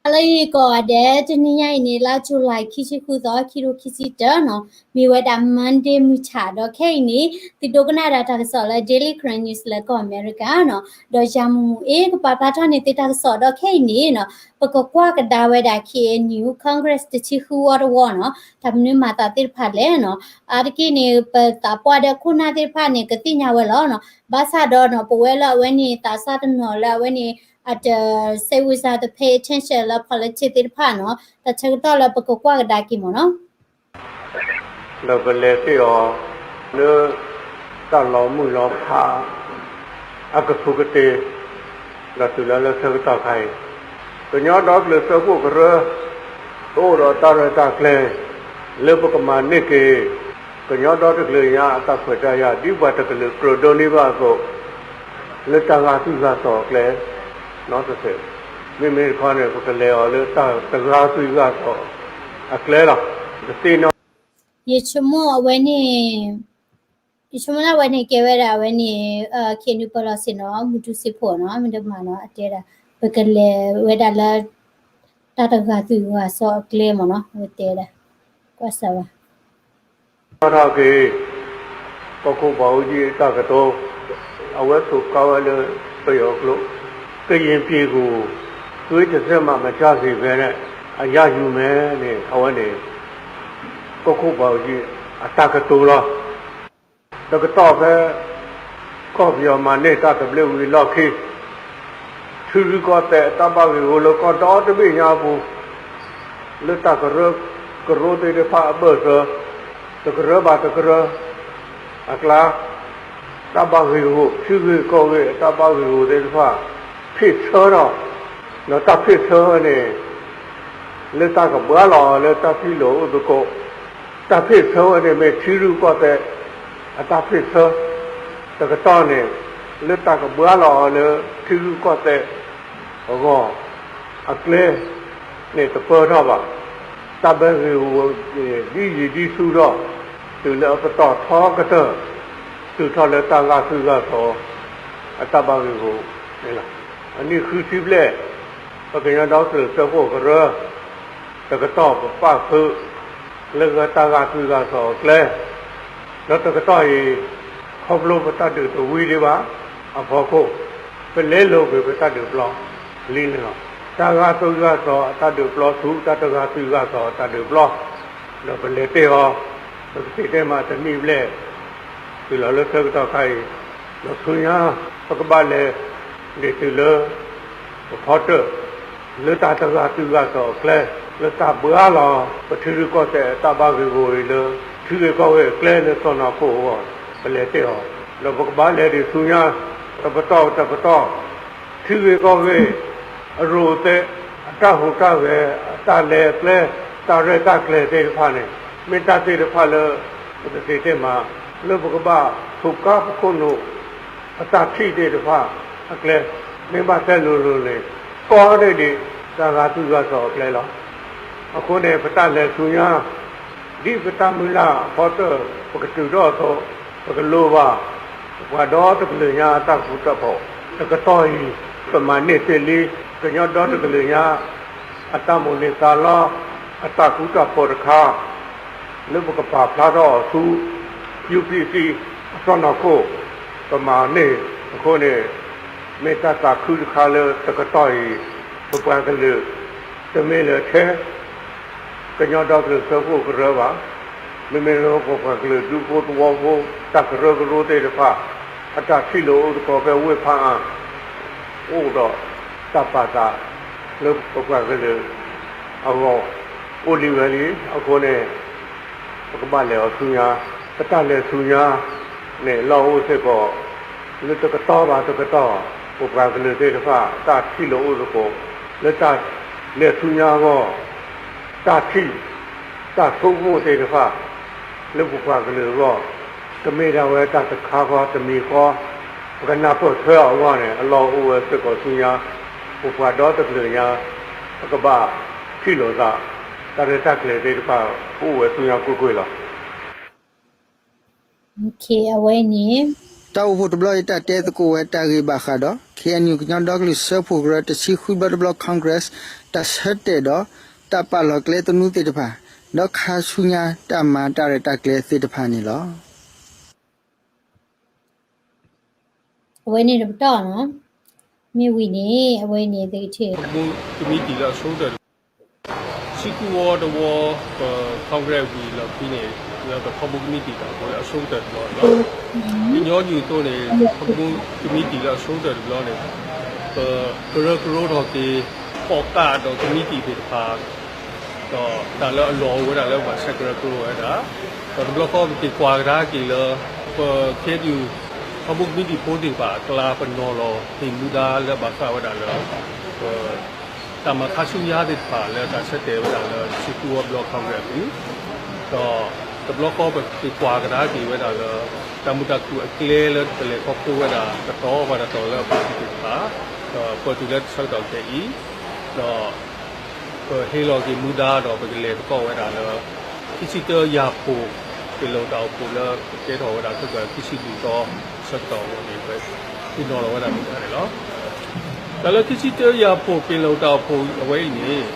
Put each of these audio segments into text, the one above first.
ဟါလၢအဂ့ၤကိးဂၤဒဲး, တနံၤညါအံၤန့ၣ် လါ July ခံဆံဃုသီ ခံထိခံဆံတၢနီၤ, မ့ၢ်ဝဲဒၣ် Monday မုၢ်ဆၣ်ဒီး ခဲအံၤန့ၣ် သုဒိကနၣ်ဒၣ်တၢ်ကစီၣ်လၢ Daily Karen News လၢကီၢ်အမဲရကၤနီၤ, ဒီးယၤမူမူအ့ ကပာ်ဖျါထီၣ်န့ၢ်သုတၢ်ကစီၣ်ဒီး ခဲအံၤန့ၣ်နီၤ ပကကွၢ်ကဒါဝဲဒၣ် KNU Congress တဆံဃုဝီတဝီနီၤ, တၢ်မနုၤမၤသးသ့ၣ်တဖၣ်လဲၣ်နီၤ, အါတက့ၢ်န့ၣ် ပသးပှၢ်ဒီးခိၣ်နၢ်သ့ၣ်တဖၣ်န့ၣ် ကသ့ၣ်ညါဝဲလီၤနီၤ, ဘၣ်ဆၣ်ဒီးနီၤ ပဝဲလၢအဝဲန့ၣ် သးစၢ်တနီၤလၢအဝဲန့ၣ် အတ စိတ်ဝင်စား တ pay attention လၢ politics သ့ၣ်တဖၣ်နီၤ, တၢ်ဆၢကတီၢ်လၢပကကွၢ်ကဒါက့ၤမ့ၢ်နီၤ ဒီးပလဲၤတ့ၢ်အီၤလၢ တၢ်လီၤမုၢ်လီၤဖး အကဆူးကတ့ၢ်, ဒီးတုၤလၢလၢဆၢကတီၢ်ခါအံၤ ကညီဒီကလုာ်စၢဖှိၣ်ကရၢ တအိၣ်ဒီးတၢ်ရဲၣ်တၢ်ကျဲၤ လၢပကမၤန့ၢ်က့ၤ ကညီဒီတကလုာ်ညါအတၢ်ခွဲးတၢ်ယာ် ဒ်ပှၤတကလုာ်ကြၢးဒိးန့ၢ်ဘၣ်အသိး လၢတၢ်ဂာ်သွံၣ်ဂာ်စီၤအကျဲ နီတစဲး, မ့မ့ၢ်တခီန့ၣ် ပကလဲၤအီၤလၢတၢ်တဂာ်သွံၣ်ဂာ်စီၤအကျဲလီၤ. တသ့ၣ်နီၣ် ယဆိကမိၣ်အဝဲန့ၣ် ယဆိကမိၣ်လၢအဝဲန့ၣ်ကဲဝဲဒၣ်အဝဲန့ၣ် KNU ပၢလီၤဆ့ၣ်နီၤ မူတူစ့ဖိနီၤ မ့တမ့ၢ်နီၤ အတဲဒၣ် ပကလဲၤဝဲဒၣ်လၢ တၢ်တဂာ်သွံၣ်ဂာ်စီၤအကျဲမ့ၢ်နီၤ အဝဲတဲဒၣ် ကွၢ်စၢၤဘၣ် ထီၣ်က့ၤ ကီၢ်ခိၣ်ဘၣ်အူကၠံအတၢ်ကတိၤ အဝဲသိးကါဝဲလၢ ပယီၤကျိာ် ကရင်ပြည်ကို သွေးတစဲမှ မကျစေဘဲနဲ့ အရယူမယ်န့ၣ် အဝဲန့ၣ် ကီၢ်ခိၣ်ဘၣ်အူကၠံအတၢ်ကတိၤလီၤ. တကတီၢ်ဖဲ ကီၢ်ပယီၤမၤန့ၢ်တၢ်သဘျ့ဝံၤအလီၢ်ခံ ထံရူၢ်ကီၢ်သဲးအတၢ်ဘၣ်ဂ့ၢ်ဂီၤလၢကီၢ်ဒီတဘ့ၣ်ညါအပူၤ လၢတၢ်ကရၢကရိသ့ၣ်တဖၣ်အဘၢၣ်စၢၤ တကရၢဘၣ်တကရၢအကျါ တၢ်ဘၣ်ဂ့ၢ်ဂီၤ ထံဂ့ၢ်ကီၢ်ဂ့ၢ်အတၢ်ဘၣ်ဂ့ၢ်ဂီၤသ့ၣ်တဖၣ် ဖ့ၣ်ဆၢထီၣ် ဒီးတၢ်ဖ့ၣ်ဆၢဝဲန့ၣ် လၢတၢ်ကဘှါလီၤအီၤလၢတၢ်ထံၣ်လိာ်အိၣ်သကိး တၢ်ဖ့ၣ်ဆၢဝဲန့ၣ်မ့ၢ်ထံရူၢ်ကီၢ်သဲး အတၢ်ဖ့ၣ်ဆၢ တကတီၢ်န့ၣ် လၢတၢ်ကဘှါလီၤအီၤလၢထံရူၢ်ကီၢ်သဲးအဂီၢ် အကျဲန့ၣ်တပၢထီၣ်ဘၣ်. တၢ်ဘၣ်ဂ့ၢ်ဂီၤန့ၣ် ဒ်ယံာ်ဒ်ဆူၣ်ထီၣ် တုၤလၢအပတီၢ်ထီကတၢၢ် တုၤထီၣ်လၢတၢ်ဂာ်သွံၣ်ဂာ်စီၤ အတၢ်ဘၣ်ဂ့ၢ်ဂီၤန့ၣ်လီၤ. အနံၣ်ဃုဆံဘျဲၣ် ပကညီဒီကလုာ်စၢဖှိၣ်ကရၢ တကတီၢ်ပပၣ်ဃုာ် လၢဂၢၢ်တၢ်ဂာ်သွံၣ်ဂာ်စီၤအကျဲ ဒီးတကတီၢ်အံၤ ခီဖျိပတၢ်ဒုးတဝံၤဒံးဘၣ် အဖီခိၣ် ပလဲလိာ်ကွံာ်ပတၢ်ဒုးပျီလံန့ၣ်လီၤ. တၢ်ဂာ်သွံၣ်ဂာ်စီၤအတၢ်ဒုးပျီဆူ တၢ်တဂာ်သွံၣ်ဂာ်စီၤအတၢ်ဒုးပျီ ဒီးပလဲၤတ့ၢ်အီၤ ပကသ့ၣ်တဲမးတနံၣ်ဘျဲၣ် တုၤလီၤလၢဆၢကတီၢ်ခါအံၤ ဒီးဆူညါ ပကဘၣ်လဲၤ ဒ်တုၤလၢ ပဖီတၢၣ် လၢတၢ်တဂာ်သွံၣ်ဂာ်စီၤအကျဲ လၢတၢ်ဘှါလီၤ ပထံရူၢ်ကီၢ်သဲးအတၢ်ဘၣ်ဂ့ၢ်ဂီၤအံၤလၢ ထံဂ့ၢ်ကီၢ်ဂ့ၢ်အကျဲလၢစီၢ်နီၤခိၣ်အဂီၢ် ပလဲၤတ့ၢ်အီၤ ဒီးပကဘၣ်လဲၤဒ်ဆူညါ တပတီၢ်တပတီၢ် ထံဂ့ၢ်ကီၢ်ဂ့ၢ် အရူၢ်အသဲး အတၢ်ဟူးတၢ်ဂဲၤ အတၢ်လဲၤအကျဲ တၢ်ရဲၣ်တၢ်ကျဲၤသ့ၣ်တဖၣ်န့ၣ် မ့ၢ်တၢ်သ့ၣ်တဖၣ်လၢ ပကသ့ၣ်တဲမး လၢပကဘၣ်ထိးကါပခိၣ်နူာ် ပတၢ်ထံၣ်သ့ၣ်တဖၣ်အကျဲ မ့ၢ်ဘၣ်တဲလိၤလိၤန့ၣ် ကီဒၣ်ဒံး တၢ်ဂာ်သွံၣ်ဂာ်စီၤအကျဲလီၤ. အဃိန့ၣ် ပတၢ်လဲၤဆူညါ ဒ်ပတၢ်မုၢ်လၢ်အဖီတၢၣ် ပကတုၤထီၣ်အသိး ပကလိၣ်ဘၣ် ပှၤဒီတကလုာ်ညါအတၢ်ဃူတၢ်ဖိး တကတီၢ်အံၤ ပမၤန့ၢ်သ့လံ ကညီဒီတကလုာ်ညါ အတၢ်မိၣ်န့ၢ်သးလီ အတၢ်ဃူတၢ်ဖိးတခါ လၢပကပာ်ဖျါထီၣ်အီၤဆူ ယူပီစံ အစီၢ်နီၤခိၣ် ပမၤန့ၢ်အဃိန့ၣ် မ့ၢ်တၢ်သးခုတခါလၢတကတီၢ်အံၤ ပပှၤကလုာ် တမ့ၢ်လၢထဲ ကညီဒီကလုာ်စၢဖှိၣ်ကရၢဘၣ်. မ့မ့ၢ်လၢပပှၤကလုာ်ဒူဖိသဝီဖိ တၢ်ကရၢကရိသ့ၣ်တဖၣ် အတၢ်ထံၣ်လိာ်အိၣ်သကိးဖဲဝ့ၢ်ဖးအါ အိၣ်ဒီးတၢ်ပာ်သးလၢပပှၤကလုာ်အဂီၢ် အိၣ်လံဝဲလံ. အဃိန့ၣ် ပကဘၣ်လဲၤအီၤဆူညါ, ပတၢ်လဲၤဆူညါန့ၣ် လီၢ်အိၣ်စ့ၢ်ကီး လၢတကတီၢ်ဘၣ်တကတီၢ် ပပှၤကလုာ်သ့ၣ်တဖၣ် တၢ်ထံၣ်လိာ်အိၣ်သကိး လၢတၢ်လဲၤဆူညါအဂီၢ် တၢ်ထံၣ် တၢ်ဆိကမိၣ်သ့ၣ်တဖၣ် လၢပပှၤကလုာ်အဂီၢ် ကမ့ၢ်ဒၣ်ဝဲတၢ်တခါဃီတမံၤဃီ ပကနၢ်ပၢၢ်ထွဲအီၤအဂီၢ်န့ၣ် အလီၢ်အိၣ်ဝဲစ့ၢ်ကီးဆူညါ ပပှၤဒီတကလုာ်ညါ ပကဘၣ်ထံၣ်လိာ်သး တၢ်ရဲၣ်တၢ်ကျဲၤသ့ၣ်တဖၣ် အိၣ်ဝဲဆူညါကွ့ၢ်ကွ့ၢ်လီၤ. အဝဲန့ၣ် တၢ်အိၣ်ဖှိၣ်တဘျီအံၤ တၢ်တဲသကိးဝဲတၢ်ဂ့ၢ်ဘၣ်ဃးဒီး ခ့ၣ်အဲၣ်ယူၣ် ကညီဒီကလုာ်စၢဖှိၣ်ကရၢ တဆံဃုဘျီတဘျီ Congress တၢ်ဆၢတဲာ်ဒီး တၢ်ပာ်လီၤကျဲသနူသ့ၣ်တဖၣ် ဒီးခါဆူညါတၢ်မၤတၢ်ရဲၣ်တၢ်ကျဲၤသ့ၣ်တဖၣ်န့ၣ်လီၤ. အဝဲန့ၣ်တပတီၢ်နီၤ, မ့ၢ်ဝံၤန့ၣ် အဝဲန့ၣ်သုကထံၣ် ကမံးတံာ်လၢအဆိကတၢၢ်တဘျီ, ဆံကူဝီတဝီ ပ Congress ဝံၤလီၢ်ခံန့ၣ် လၢပထီဘိကမံးတံာ်တၢ်အိၣ်ဖှိၣ်လၢအဆိကတၢၢ်တဘျီန့ၣ်လီၤ. ကညီယူၤအသိးန့ၣ် ထီဘိကမံးတံာ်လၢအဆိကတၢၢ်တဘျီန့ၣ် ပကရၢကရိထီၣ်က့ၤ ကီၣ်ကးဒီးကမံးတံာ်သ့ၣ်တဖၣ် ဒီးတၢ်လၢအလီၢ်အိၣ်ဝဲဒၣ်လၢဘၣ်ဆဲးကရၢကရိဝဲဒၣ်, ဒီးတဘျီဃီပက့ၤကွၢ်ကဒါက့ၤလၢ ပ ခ့ၣ်အဲၣ်ယူၣ် ထီဘိကမံးတံာ်ဖိသ့ၣ်တဖၣ်အကျါ ပနီၤလီၤဟ့ၣ်မူဒါလၢဘၣ်ဃးဝဲဒၣ်လၢ ပ တၢ်မၤခါဆူညါသ့ၣ်တဖၣ်လၢတၢ်ဆၢတဲာ်ဝဲဒၣ်လၢ ဆံကူဝီတဘျီ Congress အပူၤ, ဒီးတဘျီဃီပက့ၤကွၢ်ကဒါက့ၤဝဲဒၣ်လၢ တၢ်မုာ်တၢ်ခုၣ်အကျဲလၢပကလဲၤခီဖျိဝဲဒၣ် တတီၤဘၣ်တတီၤလၢအပူၤသ့ၣ်တဖၣ်, ဒီးပတုၤလၢဆၢကတီၢ်ခဲအံၤ, ဒီး ပဟ့ၣ်လီၤက့ၤမူဒါဒီးပကလဲၤသကိးဝဲဒၣ်လၢ ခံဆံတၢယၤဖိၣ် ပ့ၤလိာ်တၢ်အိၣ်ဖှိၣ်လၢကကဲထီၣ်ဝဲဒၣ် ခံဆံလွံၢ်သီ ဆၢကတီၢ်အံၤန့ၣ် ပသ့ၣ်နီၣ်လီၤဝဲဒၣ်မူဒါန့ၣ်လီၤ. တၢ်လၢခံဆံတၢယၤဖိၣ် ပ့ၤလိာ်တၢ်အိၣ်ဖှိၣ်အဝဲအံၤန့ၣ်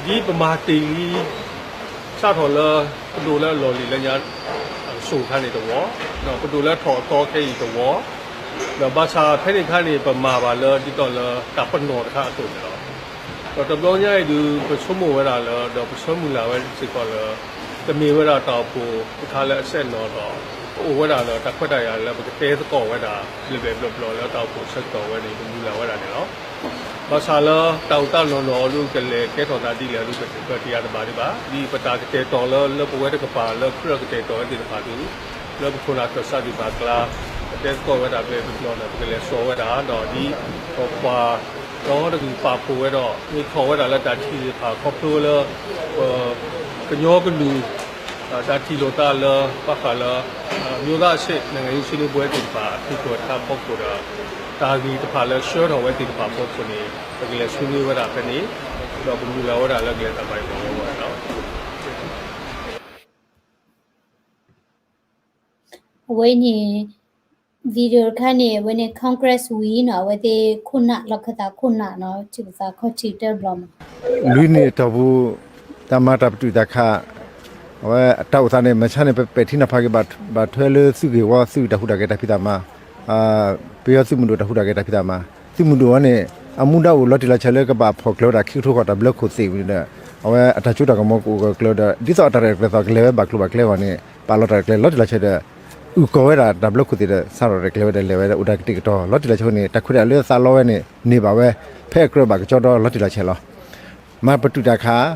ဒ်ပမၤတ့ၢ်လံ စးထီၣ်လၢ ပဒိၣ်လၢအလီၢ်လံၤလၢညါ အစိၤအခါန့ၣ်တဝီ, ဒီးပဒိၣ်လၢထီၣ်အသီခဲအံၤတဝီ, ဒီးဘၣ်ဆၣ်ဖဲန့ၣ်အခါန့ၣ် ပမၤဘၣ်လၢဒ်သိးလၢတၢ်ပနီၣ်တခါအသိးန့ၣ်လီၤ. ဒီးတဘျီညါအံၤဒုး ပဆိကမိၣ်ဝဲဒၣ်လၢ ဒီးပဆၢမုၢ်လၢ်ဝဲစ့ၢ်ကီးလၢ တမ့ၢ်ဝဲဒၣ်တၢ်အိၣ်ဖှိၣ်တခါလၢအဆဲးနီၤဒီး ပအိၣ်ဝဲဒၣ်ဒီးတၢ်ခွဲးတၢ်ယာ်လၢပကတဲသကိးဝဲဒၣ် ဘျဲၣ်ဘျဲၣ်ဘျီဘျီလၢတၢ်အိၣ်ဖှိၣ်ဆၢကတီၢ်ဝဲန့ၣ် ပမုၢ်လၢ်ဝဲဒၣ်န့ၣ်လီၤ. ဘၣ်ဆၣ်လၢတၢ်အိၣ်သးနီၢ်နီၢ်အီၤဒုး ကလဲၤကဲထီၣ်သးဒ်လဲၣ်အီၤဒုး ပတယၤတဘၣ်ဒံးဘၣ်. ဒ်ပတၢ်ကတဲာ်တီၤလၢ လၢပဝဲတကပၤလၢကြၢးကတဲာ်တီၤဝဲသ့ၣ်တဖၣ်ဒုး လၢပခိၣ်နၢ်ကစၢ်သ့ၣ်တဖၣ်အကျါ ပတဲသကိးဝဲဒၣ်ဘျဲၣ်ဘျဲၣ်ဘျီဘျီန့ၣ် ပကလဲၤစိာ်ဝဲဒၣ်ဒီးဒ် ပပှၤ ဒီတကလုာ်ပာ်ဖှိၣ်ဝဲဒီး မ့ၢ်ထီၣ်ဝဲဒၣ်လၢတၢ်ထံၣ်သ့ၣ်တဖၣ်ခီဖျိလၢ ပ ကညီကလုာ် တၢ်ထံၣ်လိာ်သးလၢ ဘၣ်ဃးလၢ မျိုးသားအဆင့် နိုင်ငံရေးဆွေးနွေးပွဲသ့ၣ်တဖၣ် အထံၣ်ပှဲၤတခါအဖီခိၣ်ဒီး တၢ်ဂ့ၢ်တဖၣ်လၢဆှၢထီၣ်ဝဲသ့ၣ်တဖၣ်အဖီခိၣ်န့ၣ် ပကလဲၤဆွေးနွေးဝဲဒၣ်ဖဲန့ၣ် ဒီးပမုၢ်လၢ်ဝဲဒၣ်လၢကလဲၤတၢ်ဘၣ်ယိၣ်ဘၣ်ဘှီဝဲဒၣ်လီၤ. အဝဲန့ၣ် video တခါန့ၣ် အဝဲန့ၣ် Congress ဝံၤနီၤ အဝဲသ့ၣ်ခိၣ်နၢ်လီၢ်ခၢၣ်သးခိၣ်နၢ်နီၤ ထံၣ်ပသးခီၣ်ထံးတၢ်ဘျီမး လွံၢ်နံၣ်အတီၢ်ပူၤ တၢ်မၤတၢ်ပတုာ်တၢ်ခး အဝဲအတၢ်အိၣ်သးန့ၣ် မ့ၢ်ဆါန့ၣ် ပပဲာ်ထံနီၤဖးက့ၤ ဘၣ်ထွဲလၢသုးဂ့ၢ်ဝီ သုးတၢ်ဟူးတၢ်ဂဲၤတၢ်ဖံးတၢ်မၤ ပယီၤသုးမုၢ်ဒိၣ်တၢ်ဟူးတၢ်ဂဲၤတၢ်ဖံးတၢ်မၤ သုးမုၢ်ဒိၣ်ဝဲန့ၣ် အမူဒါအိၣ်လီၤတံၢ်လီၤဆဲးလၢကဘၣ်ဖီၣ်ကျၢၤဝဲဒၣ်ခံကထိဃီတၢ်ဘျၢခိၣ်သ့ၣ်ဝံၤဒီး အဝဲအတၢ်စိတၢ်ကမီၤကအိၣ်ကျၢၤဒီး ဒ်သိးအတၢ်ရဲၣ်တၢ်ကျဲၤသီၣ်ကလဲၤဝဲဘၣ်ကျိၤဘၣ်ကျဲအဂီၢ်န့ၣ် ပာ်လီၤတၢ်ရဲၣ်တၢ်ကျဲၤလီၤတံၢ်လီၤဆဲးဒီး အုၣ်ကီၤဝဲဒၣ်တၢ်ဘျၢခိၣ်သ့ၣ်ဒီး စးထီၣ်ရဲၣ်ကျဲၤဝဲဒီးလဲၤဝဲဒီး အိၣ်တၢ်ကတဲာ်ကတီၤလီၤတံၢ်လီၤဆဲးအဃိန့ၣ် တၢ်ခွဲးတၢ်ယာ်လၢသးလီဝဲန့ၣ် န့ၢ်ဘၣ်ဝဲ ဖဲအကြၢးဘၣ်ကကၠီဒီလီၤတံၢ်လီၤဆဲးလီၤ. မၤပတုာ်တၢ်ခး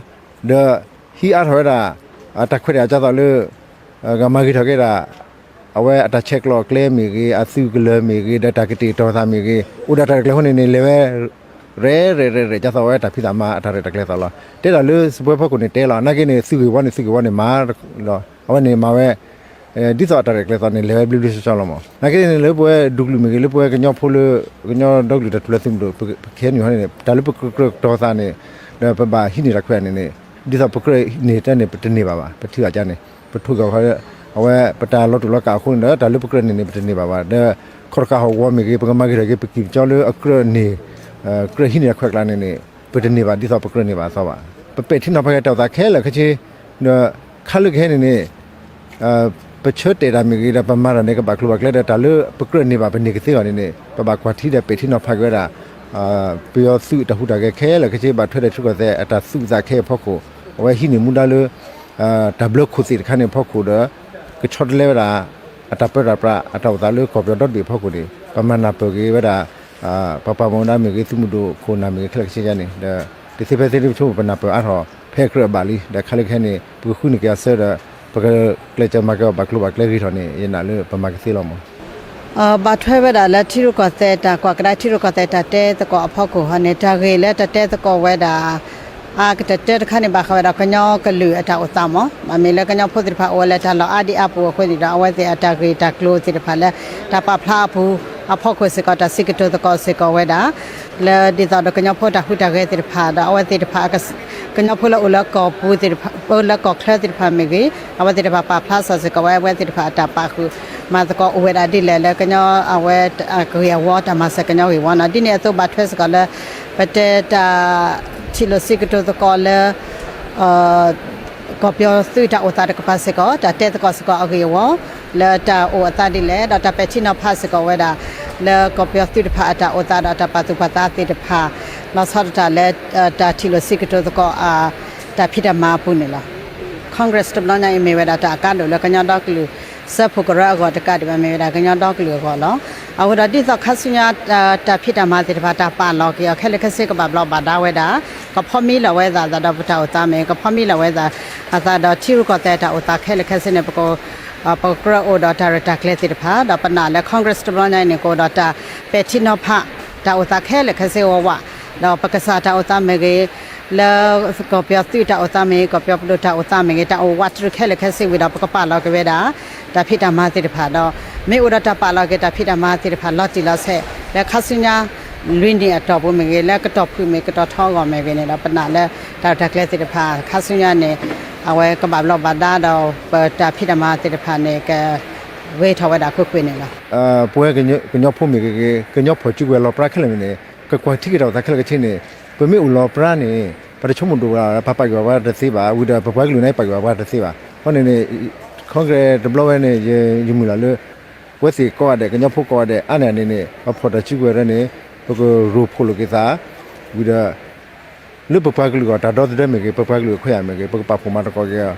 ဒီး ဟံးအါထီၣ်ဝဲဒၣ် တၢ်ခွဲးတၢ်ယာ်ဒ်သိးလၢ ကမၤဂ့ၤထီၣ်က့ၤဒၣ် အဝဲအတၢ်ဆဲးကျိးအကျဲမ့ၢ်ဂ့ၤ အသုးကလၢၤမ့ၢ်ဂ့ၤ ဒီးတၢ်ကတဲာ်ကတီၤသးမ့ၢ်ဂ့ၤ အိၣ်ဒၣ်တၢ်ရဲၣ်တၢ်ကျဲၤအဃိန့ၣ်န့ၣ် လဲၤဝဲ ရဲၣ်ရဲၣ်ရဲၣ်ရဲၣ် ဒ်သိးအဝဲတၢ်ဖံးတၢ်မၤအတၢ်ရဲၣ်တၢ်ကျဲၤသီၣ်လီၤ. တဲဒၣ်လၢစပွဲဖီခိၣ်န့ၣ်တဲလီၤ နာ်က့န့ၣ် သုးဂ့ၢ်ဝီန့ၣ် သုးဂ့ၢ်ဝီန့ၣ်မၤ အဝဲန့ၣ်မၤဝဲ ဒ်သိးအတၢ်ရဲၣ်ကျဲၤသီၣ်န့ၣ် လဲၤဝဲဘျ့ဘျ့ဆှီဆှီလီၤမး. နာ်က့န့ၣ် လၢပဝဲဒူၣ်ကလုာ်မ့ၢ်ဂ့ၤ လၢပဝဲကညီဖိလၢ ကညီဒီကလုာ်တၢ်ထူၣ်ဖျဲးသုးမုၢ်ဒိၣ် ပခဲအံၤန့ၣ်န့ၣ် တၢ်လၢပကြၢးကတီၤသးန့ၣ် ဒီးပဘၣ်ဟံးန့ၢ်တၢ်ခွဲးတၢ်ယာ်န့ၣ်န့ၣ် ဒ်သိးပကြၢးန့ၢ်တၢ်န့ၣ် ပတန့ၢ်ဘၣ်ဘၣ် ပထံၣ်ဘၣ်ကါန့ၣ် ပထိၣ်က့ၤအီၤ အဝဲပတၢ်လီၤတူာ်လီၤကာ်အဃိန့ၣ်ဒီး တၢ်လၢပကြၢးန့ၢ်န့ၣ် ပတန့ၢ်ဘၣ်ဘၣ် ဒီး ခီၣ်တဃာ်ဟီၣ်ကဝီၤမ့ၢ်ဂ့ၤ ပကမၤဂ့ၤထီၣ်က့ၤ ပကံၢ်ပကၠီလၢအကြၢးန့ၢ် ကြၢးဟံးန့ၢ်တၢ်ခွဲးကျါန့ၣ်န့ၣ် ပတန့ၢ်ဘၣ် ဒ်သိးပကြၢးန့ၢ်ဘၣ်အသိးဘၣ်. ပပဲာ်ထံနီၤဖးက့ၤတၢ်အိၣ်သးခဲလၢာ်ခဲဆ့ ဒီးခါလၢကဟဲန့ၣ်န့ၣ် ပဆၢတဲာ်တၢ်မ့ၢ်ဂ့ၤ ဒီးပမၤတၢ်န့ၣ် ကဘၣ်ကျိၤဘၣ်ကျဲဒီး တၢ်လၢပကြၢးန့ၢ်ဘၣ် ပန့ၢ်ကသ့အဂီၢ်န့ၣ်န့ၣ် ပဘၣ်ကွၢ်ထံဒီးပဲာ်ထံနီၤဖးက့ၤဝဲဒၣ် ပယီၤသုးတၢ်ဟူးတၢ်ဂဲၤခဲလၢာ်ခဲဆ့ ဘၣ်ထွဲဒီးထံရူၢ်ကီၢ်သဲးအတၢ်သူၣ်အုးသးအုးခဲအံၤအဖီခိၣ် အဝဲဟံးန့ၢ်မူဒါလၢ တၢ်ဘျၢခိၣ်သ့ၣ်တခါန့ၣ်အဖီခိၣ်ဒီး ကဆီတလဲဝဲဒၣ် အတၢ်ပၢတၢ်ပြး အတၢ်အိၣ်သးလၢကီၢ်ပယီၤဒီတဘ့ၣ်အဖီခိၣ်န့ၣ် ပမၤနၢ်ပၢၢ်က့ၤဝဲဒၣ် ပှၤပာ်မူဒါမ့ၢ်ဂ့ၤ သုးမုၢ်ဒိၣ်ခိၣ်နၢ်မ့ၢ်ဂ့ၤ ခဲလၢာ်ခဲဆ့ယါန့ၣ် ဒီး တသ့ဖဲသ့ဒ်ပဆိကမိၣ် ပနၢ်ပၢၢ်အါထီၣ် ဖဲအကြၢးအဘၣ်လံ ဒီးခါလၢကဟဲန့ၣ် ပကဃုန့ၢ်က့ၤအဆၢဒီး ပကကျဲးစၢးမၤက့ၤအီၤဘၣ်ကျိၤဘၣ်ကျဲဂ့ၤထီၣ်န့ၣ် ယနာ်လၢပမၤကသ့လီၤမး. ဘၣ်ထွဲဝဲဒၣ်လၢထံရူၢ်ကီၢ်သဲးတၢ်ကွၢ်ကဒါ ထံရူၢ်ကီၢ်သဲးတၢ်တဲသကိးအဖီခိၣ်ဟီန့ၣ် တၢ်ဂ့ၢ်လၢတၢ်တဲသကိးဝဲဒၣ် အကတၢၢ်တၢၢ်တခါန့ၣ် ဘၣ်ဃးဝဲဒၣ်ကညီကလုာ်အတၢ်အိၣ်သးမး မ့မ့ၢ်လၢကညီဖိသ့ၣ်တဖၣ်အိၣ်ဝဲလၢတၢ်လီၢ်အါဒံအါပူၤအဃိန့ၣ်ဒီး အဝဲသ့ၣ်အတၢ်ဂ့ၢ်တၢ်ကျိၤသ့ၣ်တဖၣ်လၢ တၢ်ပာ်ဖျါအပူၤအဖီခိၣ်စ့ၢ်ကီး တၢ်စံးကတိၤသကိးစ့ၢ်ကီးဝဲဒၣ် လၢဒ်သိးဒီးကညီဖိတၢ်ဟူးတၢ်ဂဲၤသ့ၣ်တဖၣ်ဒီး အဝဲသ့ၣ်တဖၣ် ကညီဖိလၢအိၣ်လၢကီၢ်ပူၤသ့ၣ်တဖၣ် အိၣ်လၢကီၢ်ချၢသ့ၣ်တဖၣ်မ့ၢ်ဂ့ၤ အဝဲသ့ၣ်တဖၣ်ပာ်ဖျါစ့ၢ်ကီးဝဲ အဝဲသ့ၣ်တဖၣ်အတၢ်ပာ်ဃုာ် မၤသကိးအိၣ်ဝဲဒၣ်ဒ်လဲၣ်လၢကညီအဝဲ အဂ့ၢ်အဝီ တၢ်မၤစၢၤကညီဂ့ၢ်ဝီနီၤ. ဒ်န့ၣ်အသိးဘၣ်ထွဲစ့ၢ်ကီးလၢ ပတဲတၢ်ထံၣ်လိာ်စံးကတိၤသကိးလၢ ကီၢ်ပယီၤသုးတၢ်အိၣ်သးတကပၤစ့ၢ်ကီး တၢ်တဲသကိးစ့ၢ်ကီးအဂ့ၢ်အဝီ လၢတၢ်အိၣ်အသးဒ်လဲၣ် ဒီးတၢ်ပဲာ်ထံနီၤဖးစ့ၢ်ကီးဝဲဒၣ် လၢကီၢ်ပယီၤသုးတဖၣ်အတၢ်အိၣ်သး ဒီးတၢ်ပာ်သူၣ်ပာ်သးသ့ၣ်တဖၣ် လီၤဆီဒၣ်တၢ်လၢ တၢ်ထံၣ်လိာ်စံးကတိၤသကိး တၢ်ဖံးတၢ်မၤအပူၤန့ၣ်လီၤ. Congress တဘျီညါအံၤမ့ၢ်ဝဲဒၣ်တၢ်အကါဒိၣ်လၢကညီဒီကလုာ် စၢဖှိၣ်ကရၢအဂီၢ်တကးဒံးဘၣ် မ့ၢ်ဝဲဒၣ်ကညီဒီကလုာ်အဂီၢ်လီၤ. အဃိဒီးဒ်သိးခါဆူညါ တၢ်ဖံးတၢ်မၤသ့ၣ်တဖၣ် တၢ်ပာ်လီၤက့ၤအီၤခဲလၢာ်ခဲဆ့ကဘၣ်ဘျီးဘၣ်ဒါဝဲဒၣ် ကဖီမံလီၤဝဲသးသးဒီးပတၢ်အိၣ်သးမ့ၢ်ဂ့ၤ ကဖီမံလီၤဝဲသး အသးဒီးထံရူၢ်ကီၢ်သဲးတၢ်အိၣ်သးခဲလၢာ်ခဲဆ့န့ၣ် ပက ပကြၢးအိၣ်ဒီးတၢ်ရဲၣ်တၢ်ကျဲၤသ့ၣ်တဖၣ် ဒီးပနာ်လၢ Congress တဘျီညါအံၤန့ၣ် ကအိၣ်ဒီးတၢ်ပဲာ်ထံနီၤဖး တၢ်အိၣ်သးခဲလၢာ်ခဲဆ့ဝးဝး ဒီးပကစၢ်တၢ်အိၣ်သးမ့ၢ်ဂ့ၤ လၢကီၢ်ပယီၤသုးတၢ်အိၣ်သးမ့ၢ်ဂ့ၤ ကီၢ်ပယီၤပဒိၣ်တၢ်အိၣ်သးမ့ၢ်ဂ့ၤ တၢ်အိၣ်ဝးတြူးခဲလၢာ်ခဲဆ့ဝံၤဒီး ပကပာ်လီၤက့ၤဝဲဒၣ် တၢ်ဖံးတၢ်မၤသ့ၣ်တဖၣ်ဒီး မ့ၢ်အိၣ်ဒီးတၢ်ပာ်လီၤက့ၤတၢ်ဖံးတၢ်မၤသ့ၣ်တဖၣ်လီၤတံၢ်လီၤဆဲး လၢခါဆူညါ လွံၢ်နံၣ်အတီၢ်ပူၤမ့ၢ်ဂ့ၤ လၢကတီၢ်ဖုၣ်မ့ၢ်ကတီၢ်ထီအဂီၢ်မ့ၢ်ဂ့ၤန့ၣ်ဒီး ပနာ်လၢ တၢ်ရဲၣ်တၢ်ကျဲၤသ့ၣ်တဖၣ် ခါဆူညါန့ၣ် အဝဲကဘၣ်ဘျီးဘၣ်ဒါဒီး ပတၢ်ဖံးတၢ်မၤသ့ၣ်တဖၣ်န့ၣ် ကဂ့ၤထီၣ်ဝဲဒၣ်ကွ့ၢ်ကွ့ၢ်န့ၣ်လီၤ. ပဝဲကညီဖိမ့ၢ်ဂ့ၤ ကညီဖီၣ်စုကဝဲၤလီၤပြါခဲလၢာ်န့ၣ် ကကွၢ်ထံက့ၤတၢ်အိၣ်သးခဲလၢာ်ခဲဆ့န့ၣ် ပမ့ၢ်အိၣ်လီၤပြါန့ၣ် ပတဆိကမိၣ်ဒိၣ်ဝဲဒၣ် ပပာ်က့ၤဘၣ်ပှၤတသ့ဘၣ် ဝံၤဒီးပပှၤကလုာ်န့ၣ်ပာ်က့ၤဘၣ်ပှၤတသ့ဘၣ်. အဃိန့ၣ်န့ၣ် Congress တဘျီဝဲန့ၣ် ယမုၢ်လၢ်လၢ ပဝဲသ့ၣ်ကိးဂၤဒဲး ကညီဖိကိးဂၤဒဲး အါန့ၢ်န့ၣ်န့ၣ် ပဖီၣ်တၢ်စုကဝဲၤဒၣ်န့ၣ် ပကရိၢ်ဖှိၣ်လိာ်က့ၤသး ဝံၤဒီး လၢပပှၤကလုာ်အဂီၢ် တၢ်ဒီသဒၢမ့ၢ်ဂ့ၤ ပပှၤကလုာ်အခွဲးယာ်မ့ၢ်ဂ့ၤ ပကပာ်ဖှိၣ်မၤသကိးက့ၤ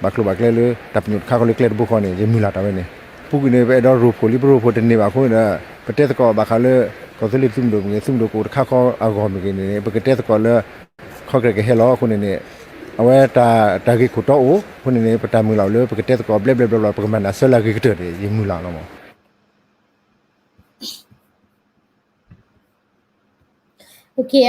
ဘၣ်ကျိၤဘၣ်ကျဲလၢ တၢ်ပညိၣ်တခါဃီလၢကျဲတဘိဃီန့ၣ် ယမုၢ်လၢ်တၢ်ဝဲန့ၣ်. ပူၤကွံာ်န့ၣ် ပအဲၣ်ဒိးရိၢ်ဖှိၣ်လံ ပရိၢ်ဖှိၣ်တန့ၢ်ဘၣ်အဃိန့ၣ်ဒီး ပတဲသကိးဘၣ်ဃးလၢ ကီၢ်သူလ့ၤသုးမုၢ်ဒိၣ်မ့ၢ်ဂ့ၤ သုးမုၢ်ဒိၣ်ကအိၣ်တခါဃီအဂီၢ်မ့ၢ်ဂ့ၤန့ၣ် ပကတဲသကိးလၢ Congress ကဟဲလီၤအဃိန့ၣ်န့ၣ် အဝဲတၢ်ဂ့ၢ်ခိၣ်တီအိၣ်အဃိန့ၣ်န့ၣ် ပတၢ်မုၢ်လၢ်လၢ ပကတဲသကိးဘျဲဘျဲဘျီဘျီ ပကမၤနၢၤဆၢလၢအဂ့ၤကတၢၢ်န့ၣ် ယမုၢ်လၢ်လီၤမး.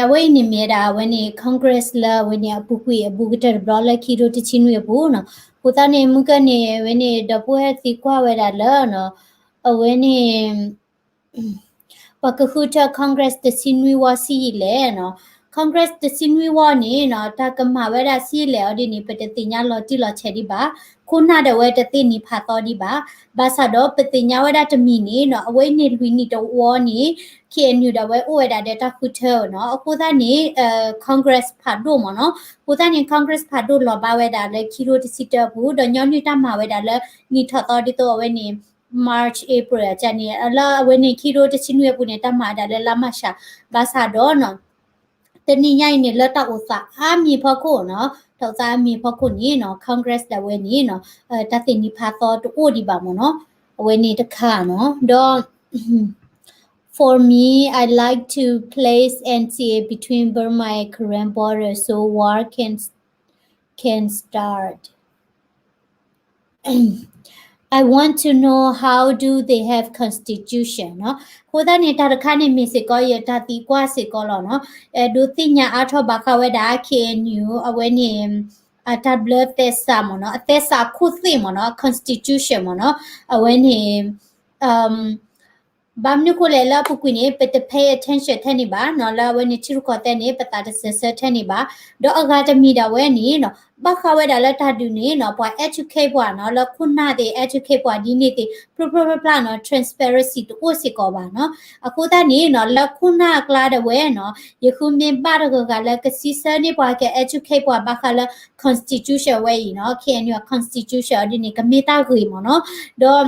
အဝဲအံၤန့ၣ်မ့ၢ်ဝဲဒၣ် အဝဲန့ၣ် Congress လၢအဝဲန့ၣ် အပူၤကွံာ်အဘူးကတၢၢ်တဘျီလၢခံထိတဆံနွံအပူၤနီၤ. အဃိသတးန့ၣ် မုၢ်ကၢန့ၣ် အဝဲန့ၣ် ဒီပုၢ်ဝဲၢ်သံကွၢ်ဝဲဒၣ်လၢ အဝဲန့ၣ် ပှၤကဃုထၢ Congress တဆံနွံဝီဆံးယံာ်လဲၣ်နီၤ. Congress တဆံနွံဝီန့ၣ်နီၤ တၢ်ကမၤဝဲဒၣ်ဆံးယံာ်လဲၣ်အီၤဒ်န့ၣ် ပတသ့ၣ်ညါလီၤတံၢ်လီၤဆဲးဒံးဘၣ်. ခိၣ်နၢ်ဒီးအဝဲတသ့ၣ်နံၤဖးသီဒံးဘၣ်. ဘၣ်ဆၣ်ဒီးပသ့ၣ်ညါဝဲဒၣ်တမံၤန့ၣ်နီၤ အဝဲန့ၣ်လွံၢ်နံၣ်တဝီန့ၣ် K N U ဒီးအဝဲအိၣ်ဝဲဒၣ်ဒီးတၢ်ဃုထၢနီၤ. အဃိသတးန့ၣ် Congress ဖးဒိၣ်မ့ၢ်နီၤ. အဃိသတးန့ၣ် Congress ဖးဒိၣ်လီၤဘၣ်ဝဲဒၣ်လၢခံထိတဆံတၢအပူၤ ဒီးညီနုၢ်တၢ်မၤဝဲဒၣ်လၢနံၣ်ထီၣ်သီဒ်သိးအဝဲန့ၣ် March April အကန့ၣ် လၢအဝဲန့ၣ်ခံထိတဆံနွံအပူၤန့ၣ် တၢ်မၤဝဲဒၣ်လၢလါမၢ်ၡး ဘၣ်ဆၣ်ဒီးနီၤ တနံၤညါအံၤန့ၣ် လၢတၢ်အိၣ်သးအါမံၤဖီခိၣ်နီၤ တၢ်အိၣ်သးအါမံၤဖီခိၣ်န့ၣ်နီၤ Congress ဒၣ်ဝဲန့ၣ်နီၤ တၢ်သ့ၣ်နံၤဖးသီတအိၣ်ဒံးဘၣ်မ့ၢ်နီၤ အဝဲန့ၣ်တခါနီၤ ဒီး For me, I like to place N C A between Burma and Karen border so war can can start. I want to know how do they have constitution နီၤ. အဃိသတးန့ၣ် တၢ်တခါန့ၣ်မ့ၢ်စ့ၢ်ကီး ယတၢ်သံကွၢ်စ့ၢ်ကီးလီၤနီၤ. အဲၣ်ဒိးသ့ၣ်ညါအါထီၣ်ဘၣ်ဃးဝဲဒၣ် K N U အဝဲန့ၣ် အတၢ်ဘျၢသဲစးမ့ၢ်နီၤ, အသဲစးအခိၣ်သ့ၣ်မ့ၢ်နီၤ, constitution မ့ၢ်နီၤ, အဝဲန့ၣ် ဘၣ်မနုၤအဃိလဲၣ် လၢအပူၤကွံာ်န့ၣ် ပတ pay attention ထဲန့ၣ်ဘၣ်နီၤ, လၢအဝဲန့ၣ်ထံရူၢ်ကီၢ်သဲးန့ၣ် ပသးတစၢၤဆၢထဲန့ၣ်ဘၣ်. ဒီးအဂၤတမံၤဒၣ်ဝဲန့ၣ်နီၤ ဘၣ်ဃးဝဲဒၣ်လၢတၢ်ဒုးန့ၣ်နီၤ ပှၤ educate ပှၤနီၤ, လၢခိၣ်နၢ်သ့ၣ် educate ပှၤဒ်န့ၣ်သ့ၣ် ဖျိဖျိဖျါဖျါနီၤ transparency တအိၣ်စ့ၢ်ကီးဘၣ်နီၤ. အဃိသတးန့ၣ်နီၤ လၢခိၣ်နၢ်အကျါဒၣ်ဝဲနီၤ ယဃုမ့ၢ်ဘၣ်တဂၤဂၤလၢကစံးဆၢန့ၢ်ပှၤ က educate ပှၤဘၣ်ဃးလၢ constitution ဝဲအံၤနီၤ, K N U အ constitution အီၤဒ်န့ၣ် ကမ့ၢ်တၢ်ဂ့ၤမ့ၢ်နီၤ.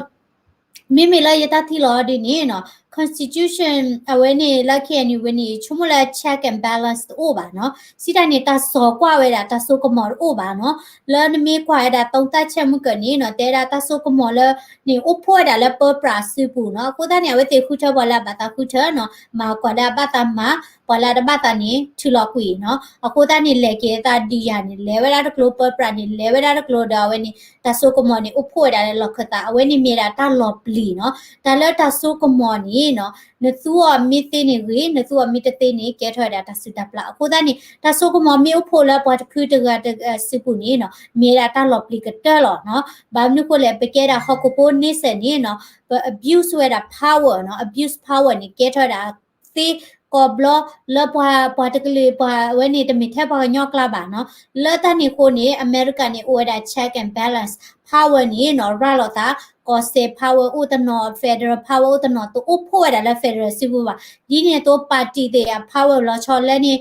ဒီး မ့မ့ၢ်လၢယတၢ်ထံၣ်လီၤဒ်န့ၣ်နီၤ constitution အဝဲန့ၣ်လၢ K N U ဝဲန့ၣ် ဆိကမိၣ်လၢ check and balance တအိၣ်ဘၣ်နီၤ. စံးတၢ်န့ၣ် တၢ်စိာ်ကွၢ်ဝဲဒၣ် တၢ်စိကမီၤတအိၣ်ဘၣ်နီၤ. လၢနမ့ၢ်ကွၢ်ဝဲဒၣ် သုံးသပ်ချက် မုၢ်ကၢန့ၣ်နီၤ တဲဒၣ်တၢ်စိကမီၤလၢန့ၣ် အိၣ်ဖှိၣ်ဝဲဒၣ်လၢပၢပြးစုပူၤနီၤ. အဃိသတးန့ၣ် အဝဲသ့ၣ်ဃုထၢပှၤလၢအဘၣ်သးဃုထၢနီၤ, မၤကွၢ်လၢအဘၣ်သးမၤ, ပှၤလၢအတဘၣ်သးန့ၣ် ထုးလီၤကွံာ်နီၤ. အဃိသတးန့ၣ် လဲၤက့ၤသးဒုးယၤန့ၣ် လဲၤဝဲဒၣ်တကျိၤ, ပၢပြးန့ၣ် လဲၤဝဲဒၣ်တကျိၤဒီး အဝဲန့ၣ် တၢ်စိကမီၤန့ၣ် အိၣ်ဖှိၣ်ဝဲဒၣ်လၢလီၢ်ခၢၣ်သး, အဝဲန့ၣ်မ့ၢ်ဒၣ်တၢ်လီၤပျံၤနီၤ. တၢ်လၢတၢ်စိကမီၤန့ၣ်နီၤ နသူအီၤမ့ၢ်သ့န့ၣ်ဂ့ၤ, နသူအီၤမ့ၢ်တသ့န့ၣ် ကဲထီၣ်ဝဲဒၣ်တၢ်စုၣ်တၢ်ပျၢ်. အဃိသတးန့ၣ် တၢ်စိကမီၤမ့ၢ်အိၣ်ဖှိၣ်လၢပှၤတဖုတဂၤတစုပူၤန့ၣ်နီၤ မ့ၢ်ဒၣ်တၢ်လီၤပျံၤကတၢၢ်လီၤနီၤ. ဘၣ်မနုၤဃိလဲၣ် ပကဲဒၣ်ဟီၣ်ခိၣ်ဖိ nation န့ၣ်နီၤ ပ abuse ဝဲဒၣ် power နီၤ, abuse power န့ၣ် ကဲထီၣ်ဝဲဒၣ်သ့ ကိးဘျီလၢပှၤ ပှၤတကလုာ် ပှၤအဝဲန့ၣ် တမ့ၢ်ထဲပှၤကညီကျါဘၣ်နီၤ. လၢတၢ်န့ၣ်အဃိန့ၣ် အမဲရကၤန့ၣ် အိၣ်ဝဲဒၣ် check and balance power န့ၣ်နီၤ ရၤလီၤသး ကီၢ်စဲၣ် power အိၣ်တနီၤ federal power အိၣ်တနီၤ တအိၣ်ဖှိၣ်ဝဲဒၣ်လၢ federal စုပူၤဘၣ်. ဒ်န့ၣ်အသိး party သ့ၣ်အ power လီၤဆီလဲၣ်န့ၣ်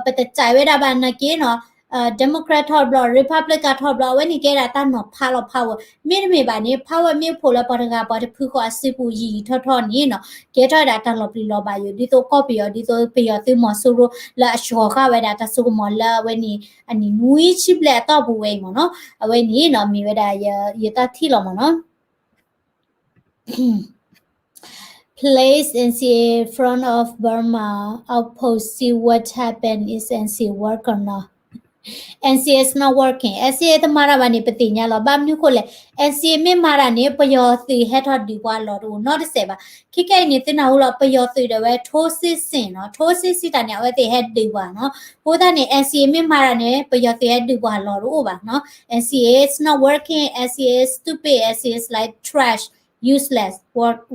ပတကြိုက်ဝဲဒၣ်ဘၣ်နာ်က့နီၤ Democrat ထီၣ်ဘျီ Republican ထီၣ်ဘျီ အဝဲန့ၣ်ကဲဒၣ်တၢ်နီၤဖးလီၤ power. မ့တမ့ၢ်ဘၣ်န့ၣ် power မ့ၢ်အိၣ်ဖှိၣ်လၢပှၤတဂၤပှၤတဖုဃီအစုပူၤယံာ်ယံာ်ထီၣ်ထီၣ်န့ၣ်နီၤ ကဲထီၣ်ဝဲဒၣ်တၢ်လီၤပျံၤလီၤဘၣ်ယိာ် ဒ်သိးကီၢ်ပယီၤ ဒ်သိးပယီၤသုးမီၤစိရိၤလၢအဆှီၤဃာ်ဝဲဒၣ်တၢ်စိကမီၤလၢအဝဲန့ၣ် အနံၣ်နွံဆံဘျဲၣ်အတီၢ်ပူၤဝဲအံၤမ့ၢ်နီၤ. အဝဲန့ၣ်နီၤ မ့ၢ်ဝဲဒၣ်ယတၢ်ထံၣ်လီၤမ့ၢ်နီၤ. Please, N C A front of Burma outpost, see what happened. Is N C A work or not? N C A is not working. N C A တမၤတၢ်ဘၣ်န့ၣ် ပသ့ၣ်ညါလီၤ. ဘၣ်မနုၤအဃိလဲၣ်, N C A မ့ၢ်မၤတၢ်န့ၣ် ပယီၤသုးဟဲထီၣ်ဒုးပှၤလီၢ်တအိၣ်နီတစဲးဘၣ်. ခဲကနံၣ်အံၤန့ၣ် သုနၢ်ဟူလီၤ ပယီၤသုးဒၣ်ဝဲ ထိုးစစ်ဆင်နီၤ, ထိုးစစ်ဆင်တၢ်န့ၣ် အဝဲသ့ၣ်ဟဲဒုးပှၤနီၤ. အဃိသတးန့ၣ် N C A မ့ၢ်မၤတၢ်န့ၣ် ပယီၤသုးဟဲဒုးပှၤလီၢ်တအိၣ်ဘၣ်နီၤ. N C A is not working, N C A is stupid, N C A is like trash, useless,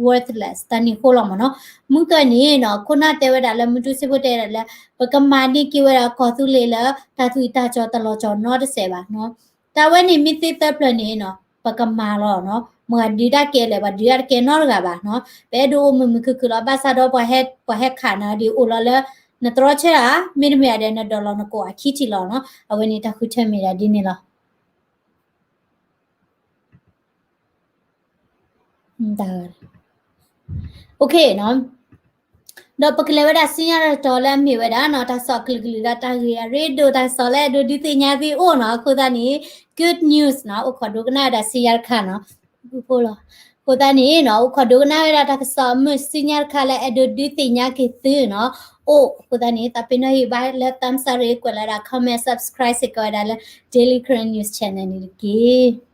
worthless တၢ်န့ၣ်အဃိလီၤမ့ၢ်နီၤ. မုၢ်ကၢန့ၣ်နီၤ ခိၣ်နၢ်တဲဝဲဒၣ်လၢ မူတူစ့ဖိတဲဒၣ်လၢ ပကမၤန့ၢ်က့ၤဝဲဒၣ်ကီၢ်သူလ့ၤလၢ တၢ်သူၣ်တၢ်ကၠီၤတလီၤကၠီၤနီတစဲးဘၣ်နီၤ. တၢ်ဝဲန့ၣ်မ့ၢ်သ့သၢဖျၢၣ်န့ၣ်နီၤ ပကမၤလီၤနီၤ. မ့ၢ်ဒုးတၢ်ကဲလဲၣ် ပှၤဒုးတၢ်တကဲနီတဂၤဘၣ်နီၤ. ပအဲၣ်ဒိးအိၣ်မုာ်မုာ်ခုၣ်ခုၣ်လီၤ. ဘၣ်ဆၣ်ဒီးပှၤဟဲ ပှၤဟဲခးနၤဒီးအိၣ်လီၤလၢ နတြီဆၢဧါ, မ့တမ့ၢ်ဒီးနဒိးလီၤနကိာ်အခံထံၣ်လီၤနီၤ. အဝဲန့ၣ်တၢ်ဃုထၢမ့ၢ်ဒၣ်ဒ်န့ၣ်လီၤ. တၢ် OK နီၤ. ဒီးပကလဲၤဝဲဒၣ်ဆူညါတတီၤလၢအမ့ၢ်ဝဲဒၣ်နီၤ တၢ်ကစီၣ်ကလုာ်ကလုာ်ဒီးတၢ်ဂ့ၢ်အရ့ဒိၣ် တၢ်ကစီၣ်လၢအဲၣ်ဒိးဒုးသ့ၣ်ညါသုအိၣ်နီၤ. အဃိသတးန့ၣ် good news နီၤ အိၣ်ခိးဒိကနၣ်ဝဲဒၣ်ဆူညါတခါနီၤ. အဃိသတးန့ၣ်နီၤ အိၣ်ခိးဒိကနၣ်ဝဲဒၣ်တၢ်ကစီၣ်အမုာ်ဆူညါတခါလၢ အဲၣ်ဒိးဒုးသ့ၣ်ညါက့ၤသုနီၤ အိၣ်. အဃိသတးန့ၣ် သးပ့ၤနီၣ်ဟ့ၣ်ဘၣ်လၢ thumbs up ရ့ ကွဲးလီၤဝဲဒၣ် comment, subscribe စ့ၢ်ကီးဝဲဒၣ်လၢ Daily Karen News Channel န့ၣ်တက့ၢ်.